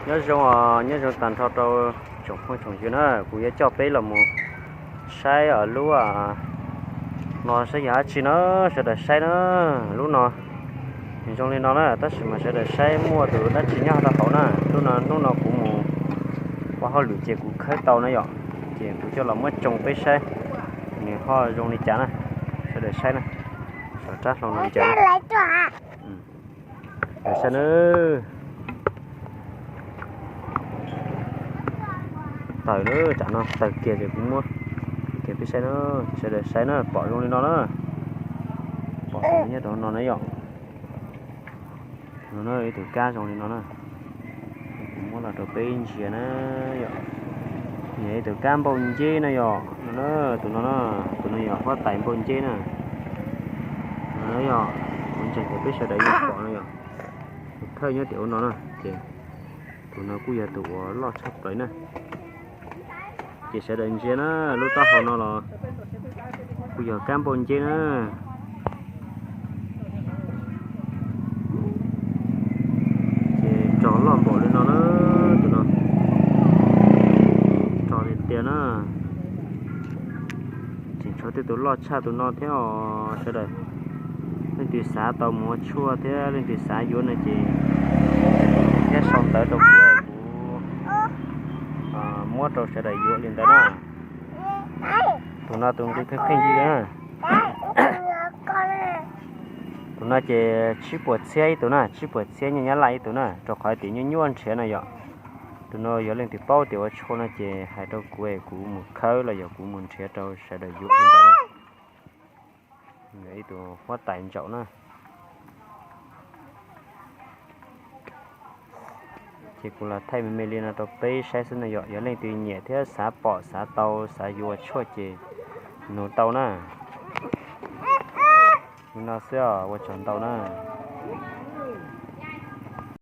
Nyob zoo, nyob zoo tag nrho rau tsoom phooj tsoom ywg na, kuv yuav coj peb los mus saib lub no saib yog dab tsi na, sawv daws saib na. Lub no zoo li no na, tab sis mas sawv daws saib muaj tus dab tsi nyob rau hauv na. Lub no hnub no kuv mus ua hauj lwm ces kuv khawb tau na yom, ces kuv coj los muab tsoo peb saib nws ho zoo li cas na. Sawv daws saib na, saum rab hlau no li cas. Saib na, tawm na, tsam no tawm kiag ces kuv muab kiag peb saib na, sawv daws saib na, pom zoo li no na, pom nyob rau no na yom. No na ib tug kab zoo li no na, kuv muab los rau peb ntsia na yom. Yog ib tug kab npauj nceb na yom, no na, tus no na, tus no yog huab tais npauj nceb na. No yog kuv ntseeg tias peb sawv daws yeej pom no yom, tus thawj nyob tim ub no na ces tus no kuj yog tus uas loj tshaj plaws na. Ces sawv daws ntsia na, lub taub hau no los kuj yog kab npauj nceb na. Ces rog loj npaum li no na, tus no rog tiag tiag na. Tseem tshuav tej tus loj tshaj tus no thiab os sawv daws. Leej twg xav tau mus ua tshuaj thiab leej twg xav yuav no ces thiab sau ntawv rau kuv, kuv muab rau sawv daws yuav li ntawd na. Tus no tus nqi pheej pheej yig na. Tus no ces tsib puas txhiab ib tug na, tsib puas txhiab nyiaj Nyab Laj ib tug na, rau qhov tias nyuaj nyuaj nrhiav no yom. Tus no yog leej twg paub tias ua tshuaj no ces hais rau kuv es kuv mus khawb los yog kuv mus nrhiav rau sawv daws yuav li ntawd na. Yog ib tug huab tais ntsaum na. Ces kuv los thaij me me li no rau peb saib xwb no yom, yog leej twg nyiam thiab xav pom xav tau xav yuav ua tshuaj ces nug tau na. Li no xwb os, ua tsaug ntau na.